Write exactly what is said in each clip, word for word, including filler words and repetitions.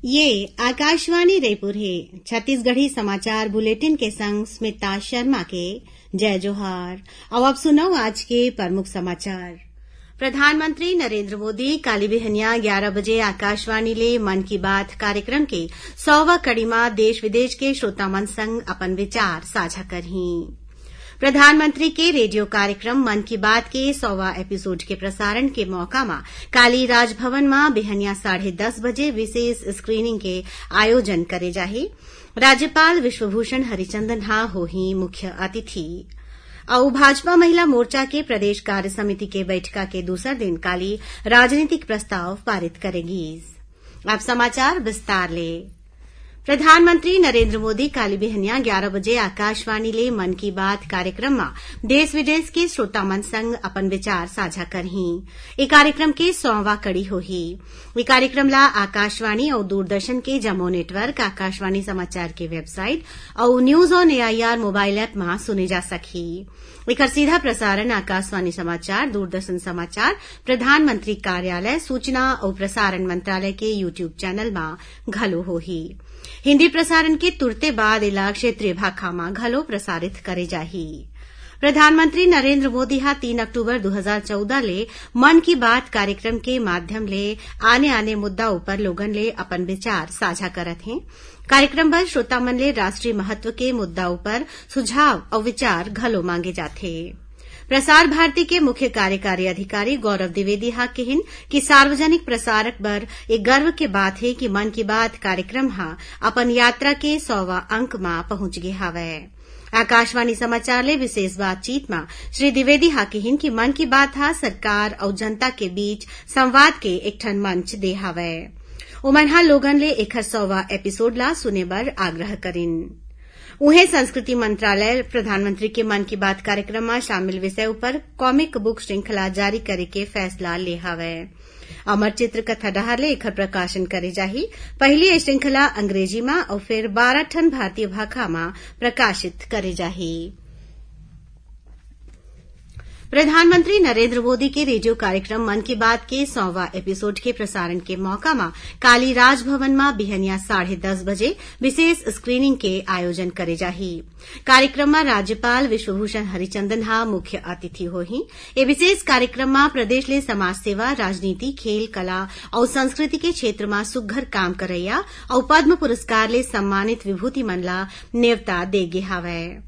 ये आकाशवाणी रायपुर हे। छत्तीसगढ़ी समाचार बुलेटिन के संग स्मिता शर्मा के जय जोहार। अब आप सुनव आज के प्रमुख समाचार। प्रधानमंत्री नरेंद्र मोदी काली बिहनिया ग्यारह बजे आकाशवाणी ले मन की बात कार्यक्रम के सौवा कड़ी मा देश विदेश के श्रोता मन संग अपन विचार साझा करही। प्रधानमंत्री के रेडियो कार्यक्रम मन की बात के सौवा एपिसोड के प्रसारण के मौका मा काली राजभवन मा बिहनिया साढ़े दस बजे विशेष स्क्रीनिंग के आयोजन करे जाही। राज्यपाल विश्वभूषण हरिचंदन हा होही मुख्य अतिथि। अउ भाजपा महिला मोर्चा के प्रदेश कार्य समिति के बैठका के दूसर दिन काली राजनीतिक प्रस्ताव पारित करे गीस। अब समाचार विस्तार ले। प्रधानमंत्री नरेंद्र मोदी काली बिहनिया ग्यारह बजे आकाशवाणी ले मन की बात कार्यक्रम मा देश विदेश के श्रोता मन संग अपन विचार साझा करही। ए कार्यक्रम के सौवा कड़ी होही। ए कार्यक्रम ला आकाशवाणी अउ दूरदर्शन के जम्मो नेटवर्क, आकाशवाणी समाचार के वेबसाइट अउ news on AIR mobile app मा सुने जा सकही। एकर सीधा प्रसारण आकाशवाणी समाचार, दूरदर्शन समाचार, प्रधानमंत्री कार्यालय, सूचना अउ प्रसारण मंत्रालय के YouTube चैनल मा घलो होही। हिंदी प्रसारण के तुरते बाद एला क्षेत्रीय भाखा मा घलो प्रसारित करे जाही। प्रधानमंत्री नरेंद्र मोदी हा तीन अक्टूबर दू हजार चौदह ले मन की बात कार्यक्रम के माध्यम ले आने-आने मुद्दा ऊपर लोगन ले अपन विचार साझा करत हें। कार्यक्रम बर श्रोता मन ले राष्ट्रीय महत्व के मुद्दा ऊपर सुझाव अउ विचार घलो मांगे जाथे। प्रसार भारती के मुख्य कार्यकारी अधिकारी गौरव द्विवेदी हा किहिन कि सार्वजनिक प्रसारक बर ए गर्व के बात हे कि मन की बात कार्यक्रम हा अपन यात्रा के सौवा अंक मा पहुंच गे हावय। आकाशवाणी समाचार ले विशेष बातचीत मा श्री द्विवेदी हा किहिन कि मन की बात हा सरकार अउ जनता के बीच संवाद के एक ठन मंच दे हावय। उमन हा लोगन ले एखर सौवा एपिसोड ला सुने बर आग्रह करिन। उहें, संस्कृति मंत्रालय प्रधानमंत्री के मन की बात कार्यक्रम मा शामिल विषय ऊपर कॉमिक बुक श्रृंखला जारी करे के फैसला ले हावय। अमर चित्र कथा डहार ले एखर प्रकाशन करे जाही। पहिली ये श्रृंखला अंग्रेजी मा अउ फेर बारह ठन भारतीय भाखा मा प्रकाशित करे जाही। प्रधानमंत्री नरेंद्र मोदी के रेडियो कार्यक्रम मन की बात के सौवा एपिसोड के प्रसारण के मौका मा काली राजभवन मा बिहनिया साढ़े दस बजे विशेष स्क्रीनिंग के आयोजन करे जाही। कार्यक्रम मा राज्यपाल विश्वभूषण हरिचंदन हा मुख्य अतिथि होही। ए विशेष कार्यक्रम मा प्रदेश ले समाज सेवा, राजनीति, खेल, कला अउ संस्कृति के क्षेत्र मा सुघ्घर काम करइया अउ पद्म पुरस्कार ले सम्मानित विभूति मन ला नेवता दे गे हावय।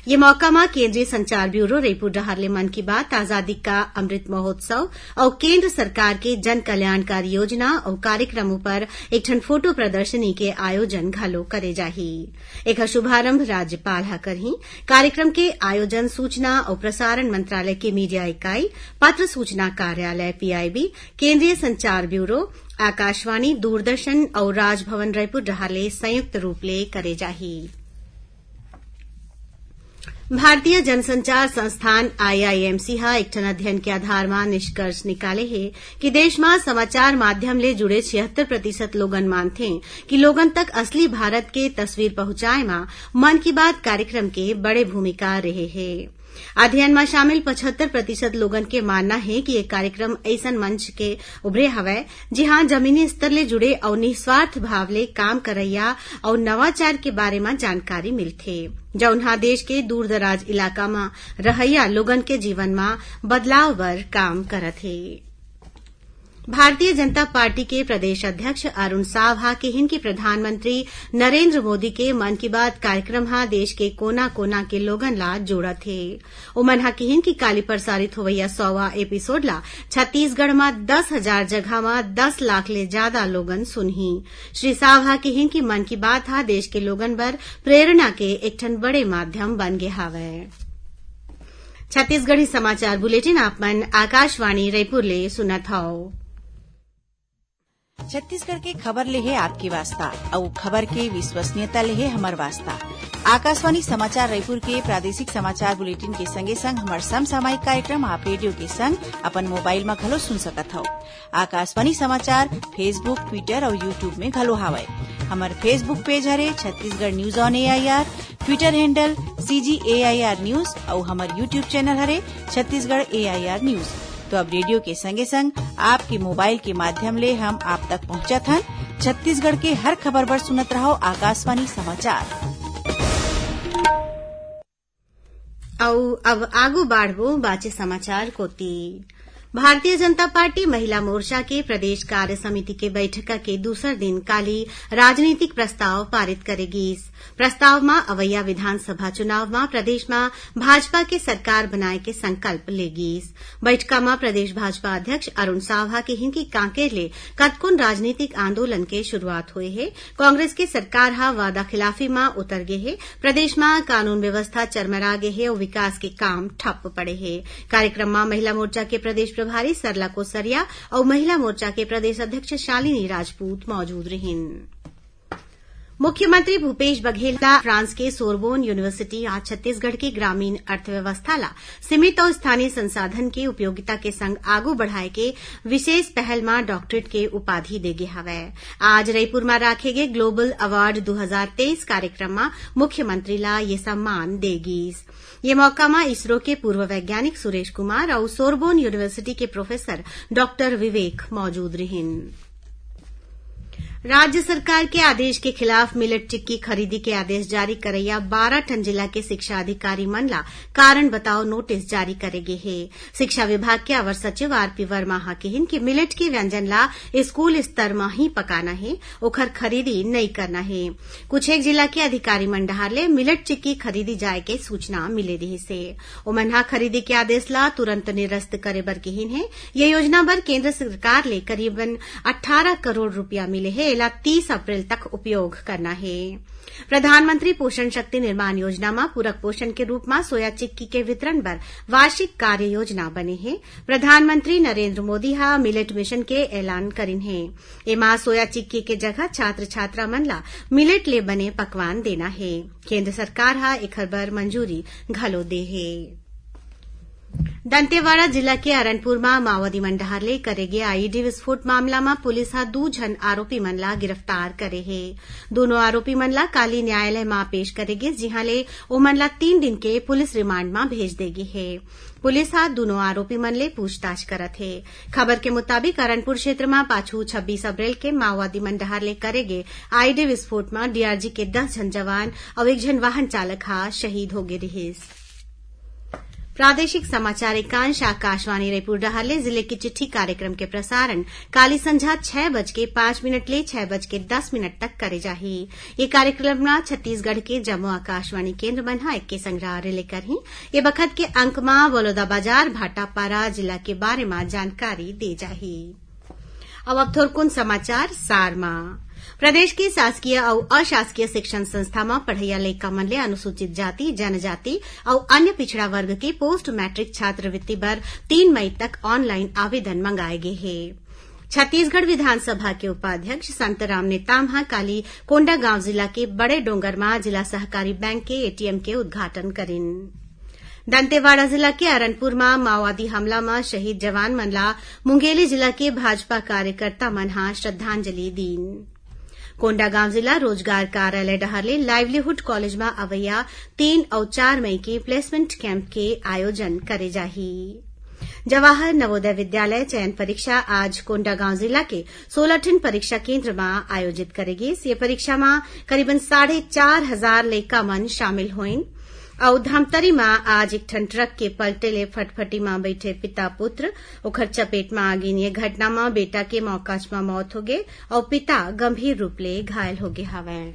ये मौका मा केंद्रीय संचार ब्यूरो रईपुर डहार ले मन की बात, आजादी का अमृत महोत्सव अउ केंद्र सरकार के जन कल्याणकारी योजना अउ कार्यक्रम ऊपर एक ठन फोटो प्रदर्शनी के आयोजन घलो करे जाही। एखर शुभारंभ राज्यपाल ह करही। कार्यक्रम के आयोजन सूचना अउ प्रसारण मंत्रालय के मीडिया इकाई, पत्र सूचना कार्यालय, पीआईबी, केंद्रीय संचार ब्यूरो, आकाशवाणी, दूरदर्शन अउ राजभवन रईपुर डहार ले संयुक्त रूप ले करे जाही। भारतीय जनसंचार संस्थान, आईआईएमसी, ह एक ठन अध्ययन के आधार म निष्कर्ष निकाले हे कि देश म समाचार माध्यम ले जुड़े छिहत्तर प्रतिशत लोगन मानथें कि लोगन तक असली भारत के तस्वीर पहुंचाए म मन की बात कार्यक्रम के बड़े भूमिका रहे हे। अध्ययन म शामिल पचहत्तर प्रतिशत लोगन के मानना हे कि ये कार्यक्रम अइसन मंच के उभरे हवय, जिहां जमीनी स्तर ले जुड़े अउ निस्वार्थ भाव ले काम करइया अउ नवाचार के बारे म जानकारी मिलथे, जउन ह देश के दूर-दराज इलाका म रहइया लोगन के जीवन म बदलाव बर काम करत हे। भारतीय जनता पार्टी के प्रदेश अध्यक्ष अरुण साव ह किहिन कि प्रधानमंत्री नरेंद्र मोदी के मन की बात कार्यक्रम ह देश के कोना-कोना के लोगन ला जोड़त हे। उमन ह किहिन कि काली प्रसारित होवइया सौवा एपिसोड ला छत्तीसगढ़ म दस हजार जगह म दस लाख ले जादा लोगन सुनही। श्री साव ह किहिन कि मन की बात ह देश के लोगन बर प्रेरणा के एक ठन बड़े माध्यम बन गे हावय। छत्तीसगढ़ी समाचार बुलेटिन आप मन आकाशवाणी रईपुर ले सुनत हव। छत्तीसगढ़ के खबर ले हे आपके वास्ता, अउ खबर के विश्वसनीयता ले हे हमर वास्ता। आकाशवाणी समाचार रईपुर के प्रादेशिक समाचार बुलेटिन के संगे संग हमर समसामयिक कार्यक्रम आप रेडियो के संग अपन मोबाइल म घलो सुन सकत हव। आकाशवाणी समाचार Facebook, Twitter अउ YouTube में घलो हावय। हमर Facebook पेज हरे Chhattisgarh news on AIR, Twitter handle CG AIR news अउ हमर YouTube चैनल हरे छत्तीसगढ़ एआईआर न्यूज। तो अब रेडियो के संगे संग आपके मोबाइल के माध्यम ले हम आप तक पहुंचत हन। छत्तीसगढ़ के हर खबर बर सुनत रहव आकाशवाणी समाचार। अउ अब आगू बाढ़बो बाचे समाचार कोती। भारतीय जनता पार्टी महिला मोर्चा के प्रदेश कार्य समिति के बैठका के दूसर दिन काली राजनीतिक प्रस्ताव पारित करे गीस। प्रस्ताव म अवइया विधानसभा चुनाव म प्रदेश म भाजपा के सरकार बनाए के संकल्प ले गीस। बैठका म प्रदेश भाजपा अध्यक्ष अरुण साव ह किहिन कि कांकेर ले कतकोन राजनीतिक आंदोलन के शुरुआत होए हे। कांग्रेस के सरकार ह वादा खिलाफी म उतर गे हे। प्रदेश म कानून व्यवस्था चरमरा गे हे अउ विकास के काम ठप्प पड़े हे। कार्यक्रम म महिला मोर्चा के प्रदेश प्रभारी सरला कोसरिया अउ महिला मोर्चा के प्रदेश अध्यक्ष शालिनी राजपूत मौजूद रिहिन। मुख्यमंत्री भूपेश बघेल ह फ्रांस के सोरबोन यूनिवर्सिटी आज छत्तीसगढ़ के ग्रामीण अर्थव्यवस्था ला सीमित अउ स्थानीय संसाधन के उपयोगिता के संग आगू बढ़ाए के विशेष पहल म डॉक्टरेट के उपाधि दे गे हवय। आज रईपुर म राखे गे ग्लोबल अवार्ड दू हजार तेईस कार्यक्रम म मुख्यमंत्री ला ये सम्मान दे गीस। ये मौका म इसरो के पूर्व वैज्ञानिक सुरेश कुमार अउ सोरबोन यूनिवर्सिटी के प्रोफेसर डॉक्टर विवेक मौजूद रिहिन। राज्य सरकार के आदेश के खिलाफ मिलेट चिक्की खरीदी के आदेश जारी करइया बारह ठन जिला के शिक्षा अधिकारी मन ला कारण बताओ नोटिस जारी करे गे हे। शिक्षा विभाग के अवर सचिव आरपी वर्मा ह किहिन कि मिलेट के व्यंजन ला स्कूल स्तर म ही पकाना हे, ओखर खरीदी नइ करना हे। कुछ एक जिला के अधिकारी मन डहार ले मिलेट चिक्की खरीदी जाए के सूचना मिले रिहिस हे। ओमन ह खरीदी के आदेश ला तुरंत निरस्त करे बर किहिन हे। ये योजना बर केंद्र सरकार ले करीबन अट्ठारह करोड़ रुपया मिले हे, एला तीस अप्रैल तक उपयोग करना हे। प्रधानमंत्री पोषण शक्ति निर्माण योजना म पूरक पोषण के रूप म सोया चिक्की के वितरण बर वार्षिक कार्य योजना बने हे। प्रधानमंत्री नरेंद्र मोदी ह मिलेट मिशन के ऐलान करिन हे। एमा सोया चिक्की के जगह छात्र छात्रा मन ला मिलेट ले बने पकवान देना हे। केंद्र सरकार ह एखर बर मंजूरी घलो दे हे। दंतेवाड़ा जिला के अरनपुर म माओवादी मन डहार ले करे गे आईईडी विस्फोट मामला म पुलिस ह दू झन आरोपी मन ला गिरफ्तार करे हे। दूनों आरोपी मन ला काली न्यायालय म पेश करे गिस, जिहां ले ओमन ला तीन दिन के पुलिस रिमांड म भेज दे गे हे। पुलिस ह दूनों आरोपी मन ले पूछताछ करत हे। खबर के मुताबिक, अरनपुर क्षेत्र म पाछू छब्बीस अप्रैल के माओवादी मन डहार ले करे गे आईईडी विस्फोट म डीआरजी के दस झन जवान अउ एक झन वाहन चालक ह शहीद होगे रिहिस। प्रादेशिक समाचार एकांश आकाशवाणी रायपुर डहार ले जिले की चिट्ठी कार्यक्रम के प्रसारण काली संझा छह बज के पाँच मिनट ले छह बज के दस मिनट तक करे जाही। ये कार्यक्रम ला छत्तीसगढ़ के जम्मो आकाशवाणी केंद्र मन ह एके संग रिले करही। ये बखत के अंक म बलौदाबाजार, भाटापारा जिला के बारे म जानकारी दे जाही। अब, अब थोरकुन समाचार सार म। प्रदेश के शासकीय अउ अशासकीय शिक्षण संस्था म पढ़इया लइका मन ले अनुसूचित जाति, जनजाति अउ अन्य पिछड़ा वर्ग के पोस्ट मैट्रिक छात्रवृत्ति बर तीन मई तक ऑनलाइन आवेदन मंगाए गे हे। छत्तीसगढ़ विधानसभा के उपाध्यक्ष संतराम नेताम ह काली कोंडागांव जिला के बड़े डोंगर म जिला सहकारी बैंक के एटीएम के उद्घाटन करिन। दंतेवाड़ा जिला के अरनपुर म माओवादी हमला म शहीद जवान मन ला मुंगेली जिला के भाजपा कार्यकर्ता मन ह श्रद्धांजलि दीन। कोंडागांव जिला रोजगार कार्यालय डहार ले लाइवलीहुड कॉलेज म अवइया तीन अउ चार मई के प्लेसमेंट कैंप के आयोजन करे जाही। जवाहर नवोदय विद्यालय चयन परीक्षा आज कोंडागांव जिला के सोलह ठिन परीक्षा केंद्र म आयोजित करे गिस। ये परीक्षा म करीबन साढ़े चार हजार लइका मन शामिल होइन। अउ धमतरी म आज एक ठन ट्रक के पलटे ले फटफटी म बइठे पिता पुत्र ओखर चपेट म आ गिन। ये घटना म बेटा के मौकाच म मौत होगे अउ पिता गंभीर रूप ले घायल होगे हवय।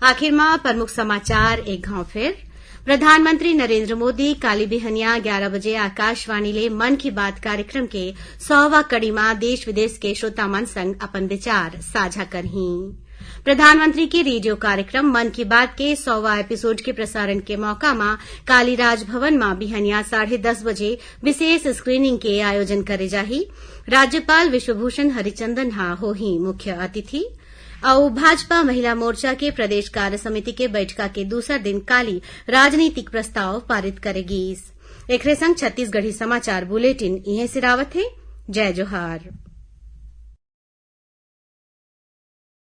आखिर म प्रमुख समाचार एक घांव फेर। प्रधानमंत्री नरेंद्र मोदी काली बिहनिया ग्यारह बजे आकाशवाणी ले मन की बात कार्यक्रम के सौवा कड़ी म देश विदेश के श्रोता मन संग अपन विचार साझा करही। प्रधानमंत्री के रेडियो कार्यक्रम मन की बात के सौवा एपिसोड के प्रसारण के मौका म काली राजभवन म बिहनिया साढ़े दस बजे विशेष स्क्रीनिंग के आयोजन करे जाही। राज्यपाल विश्वभूषण हरिचंदन ह होही मुख्य अतिथि। अउ भाजपा महिला मोर्चा के प्रदेश कार्य समिति के बैठका के दूसर दिन काली राजनीतिक प्रस्ताव पारित करे गीस। एखरे संग छत्तीसगढ़ी समाचार बुलेटिन इहें सिरावत हे। जय जोहार।